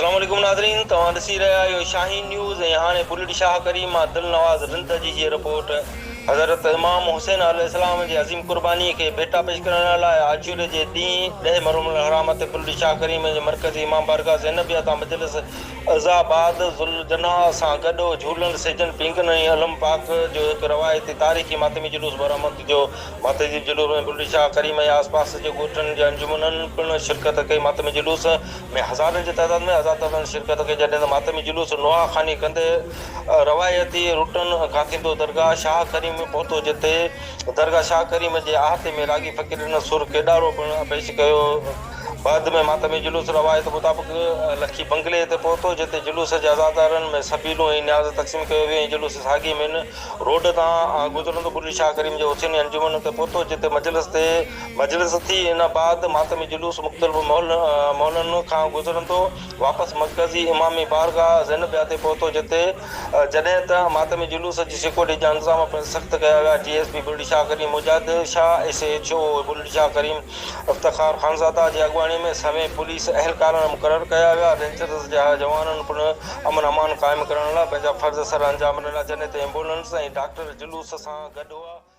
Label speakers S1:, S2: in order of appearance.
S1: السلام عليڪم ناظرين توهان ڏسي رهيا آهيو شاهين نيوز ۽ هاڻي بلڙي شاهه ڪريم مان دلنواز رند جي هيء رپورٽ حضرت امام حسين عليه السلام جي عظيم قرباني کي ڀيٽا پيش ڪرڻ لاء عاشوري جي ڏينهن ڏهه محرم الحرام تي بلڙي شاهه ڪريم جي مرڪزي امام بارگاهه زينبيه تان مجلس عزا بعد ذوالجناح سان گڏ جهولڻ سيجن پينگهن ۽ علم پاڪ جو هڪ روايتي تاريخي ماتمي جلوس برآمد ٿيو. ماتمي جلوس ۾ بلڙي شاهه ڪريم ۽ آس پاس جي ڳوٺن جي انجمنن پڻ شرڪت ڪئي. ماتمي جلوس ۾ هزارن جي تعداد ۾ عزادارن شرڪت ڪئي جڏهن ته ماتمي جلوس نوحا خواني ڪندي روايتي روٽن کان ٿيندو درگاهه شاهه ڪريم پهتو جتي درگاهه شاهه ڪريم جي احاطي ۾ راڳي فقيرن سر ڪيڏارو پڻ پيش ڪيو. بعد ۾ ماتمي جلوس روايت مطابق لکي بنگلي تي پهتو جتي جلوس جي عزادارن ۾ سبيلون ۽ نياز تقسيم ڪيو ويو ۽ جلوس ساڳي مين روڊ تان گذرندو بلڙي شاهه ڪريم جي حسيني انجمن تي پهتو جتي مجلس تي مجلس ٿي ان بعد ماتمي جلوس مختلف محلن کان گذرندو واپس مرڪزي امامي بارگاهه زينبيه تي پهتو جتي جڏهن ته ماتمي جلوس جي سيڪيورٽي جا انتظام پڻ سخت ڪيا ويا D S P Bulri Shah Karim Mujahid Shah S H O Bulri Shah Karim Iftikhar Khanzada جي اڳواڻي ۾ سوين پوليس اهلڪار مقرر ڪيا ويا رينجرز جا جوانن پڻ امن امان قائم ڪرڻ لاء پنهنجا فرض سرانجام ڏنا جڏهن ته ايمبولنس ۽ ڊاڪٽر جلوس سان گڏ هئا.